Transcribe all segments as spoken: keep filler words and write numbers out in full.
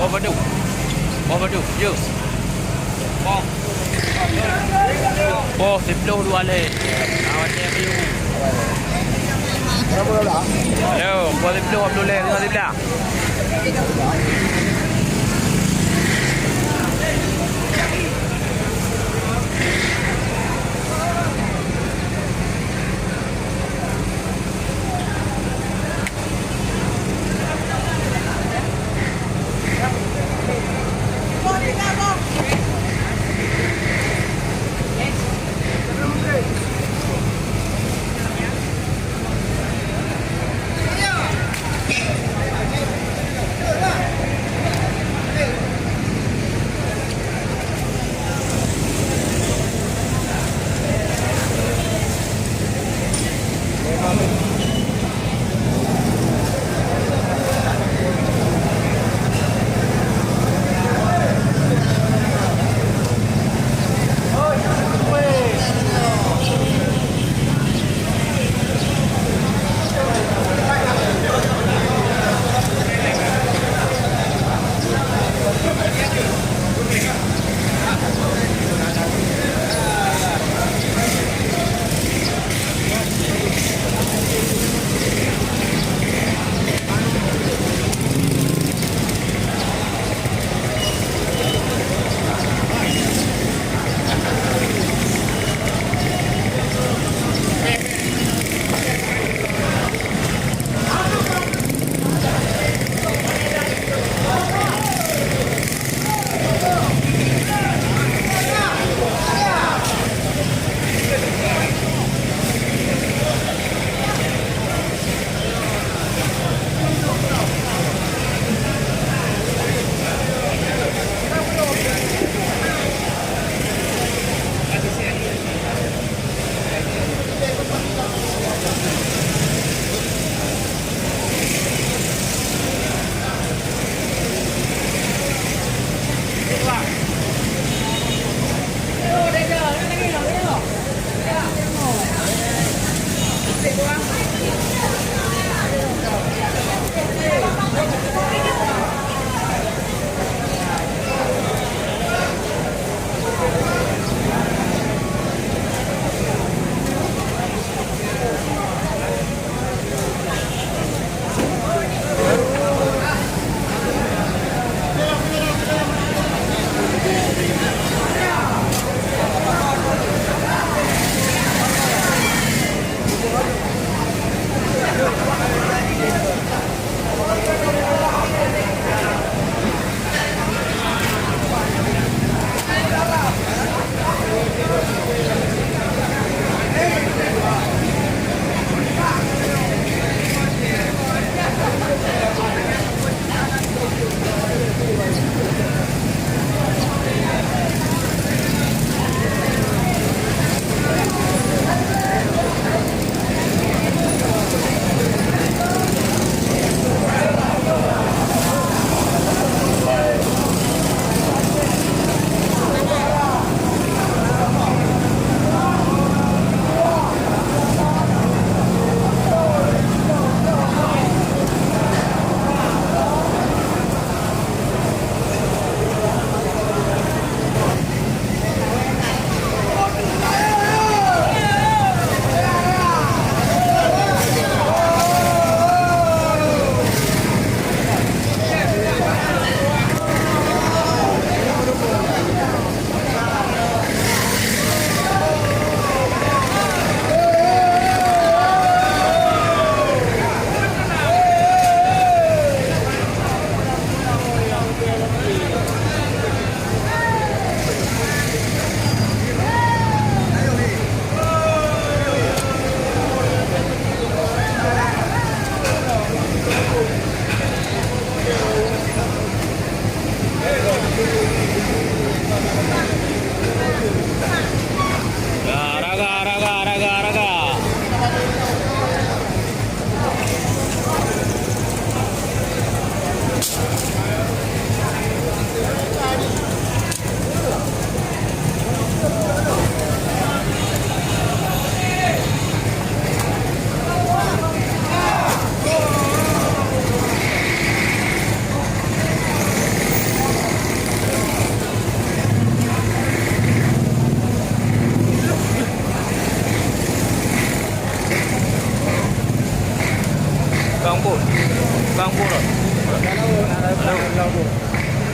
Boh padum? Boh padum? Yo. Boh. Boh siplôh dua lé. Awak cek dulu. Yo, boh siplôh dua ploh lé, lima belas.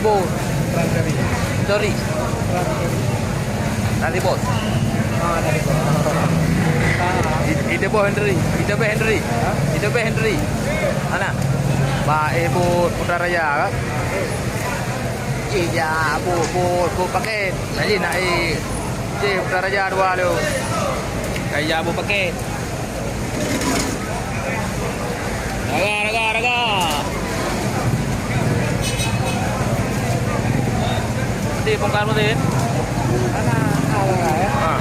Bos. Sorry. Nanti bos. Ide bos Henry. Ide bos Henry. Ide bos Henry. Mana? Ba, eh, bos Putra Raja kan? Ija, bos, bos, bos pakai. Nanti nak, eh, Cik, Putra Raja dua tu. Raja Abu Pakek. Raga, raga, raga. Di bongkar mesin. Ha.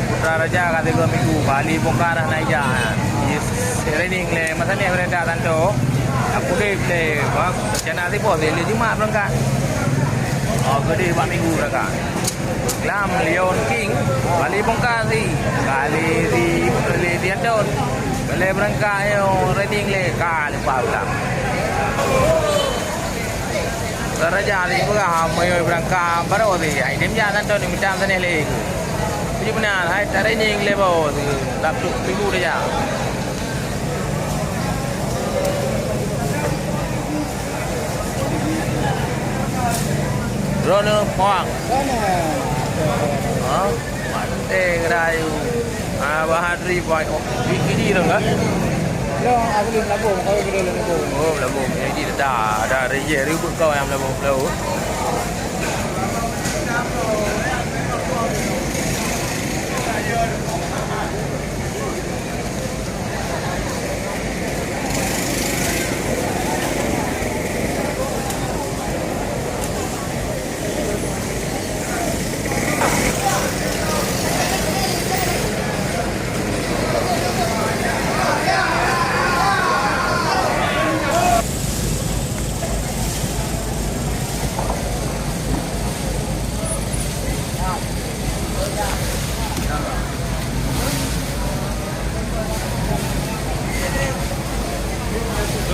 Putra Raja ka tiga minggu, bali bongkar dah naik ija. Yes, training le, masa ni berita tantu. Aku deh le, bang. Rencana si bos, le Jumat berangkat. Oh, gede bak minggu berangkat. Lam Leon King, bali bongkar si. Kali di, kali di Anton. Kali berangkat yo, training le, ka lepas ulang. Raja Ali peugah, meunyoe beurangkat baroe si, hai dem jak Anton, mita sanéh lé. Jadi beuna, hai training lé baroe si, dap duek minggu saja. Droeneuh Pahang. Ha? Manteng rayu. Ah, Bahatri boy. Oh, di kiri dong kan? Long, aku belum labung, kalau kita belum labung. Oh, labung. Jadi dah, dah rejek ribut kau yang labung, labung.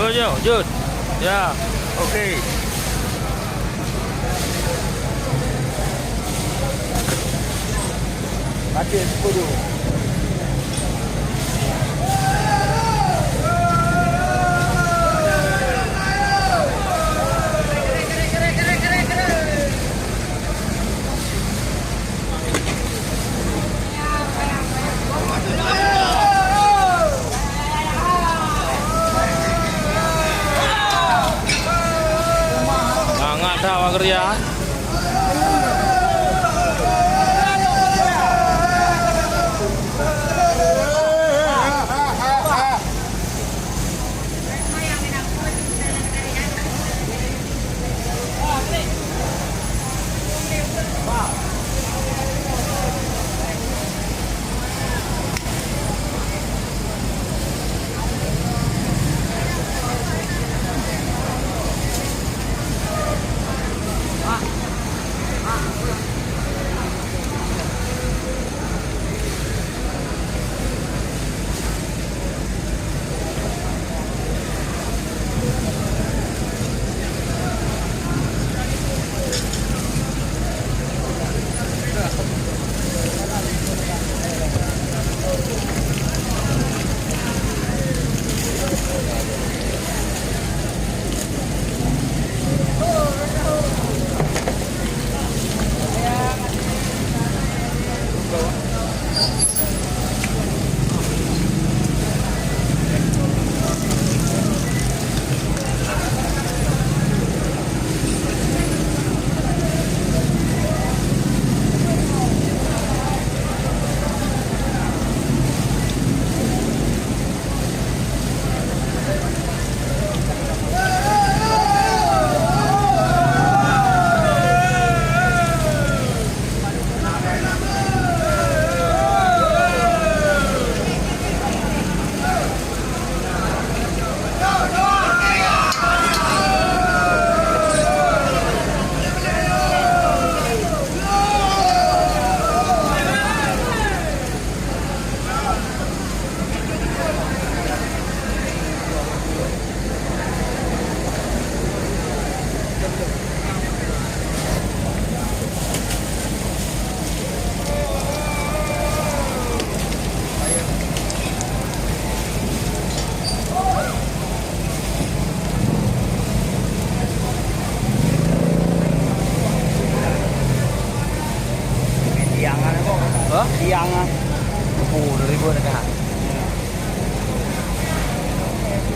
Jom, jom, jom. Ya, okey. Batin sepuluh. Mangat that awak keureuja.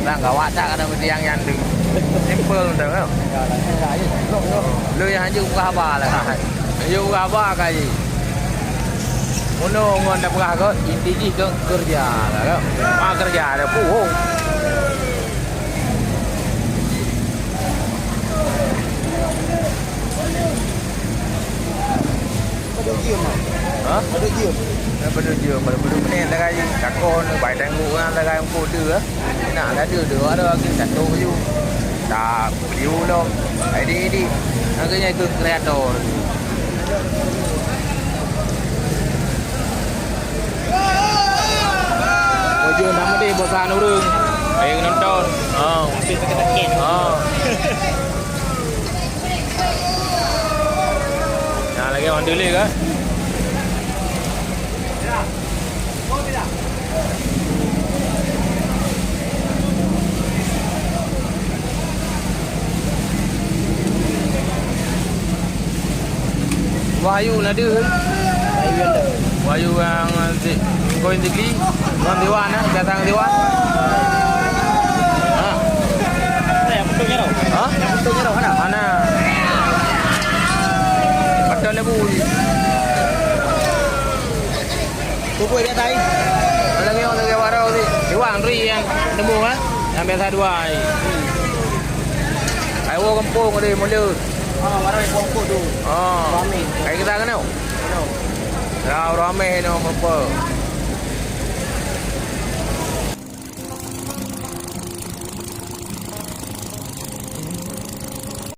Nah, gawat that kadang meusiang nyan tu. Simple tu, kan? Lu yang hanya buka haba lah. Hanya buka haba kai. Mono ngon dah peugah ke, inti jih ke kerja lah, kan? Ah, kerja ada puhong. Padum jeuem, ah? Ha? Padum jeuem? Eh, padum jeuem, padum, padum menit sagai. Takon, bai tangguh kan sagai, engko deuh, ah. Nak dah deuh, deuh, ada lagi satu baju. Tak, beliau lom. Edit, edit. Akhirnya ikut kreator. Baju nama deh, bosan urung. Ayo nonton. Ha. Tapi sakit-sakit. Ha. Nah, lagi orang tulis ke? Wahyu na deuh. Wahyu yang si Koin Zikri, orang Dewan, eh, datang Dewan. Ha. Ada yang bentuknya tau. Ha? Yang bentuknya tau, mana? Mana? Betul lebu. Kubur di atas. Ada lagi orang lagi warau ni. Dewan Ri yang nemu, eh. Yang biasa dua ni. Ai wo kampung ada mula. Ah, warau yang kampung tu. Oh. Ramai. Ai kita kenal. Kenal. Rau ramai ni orang.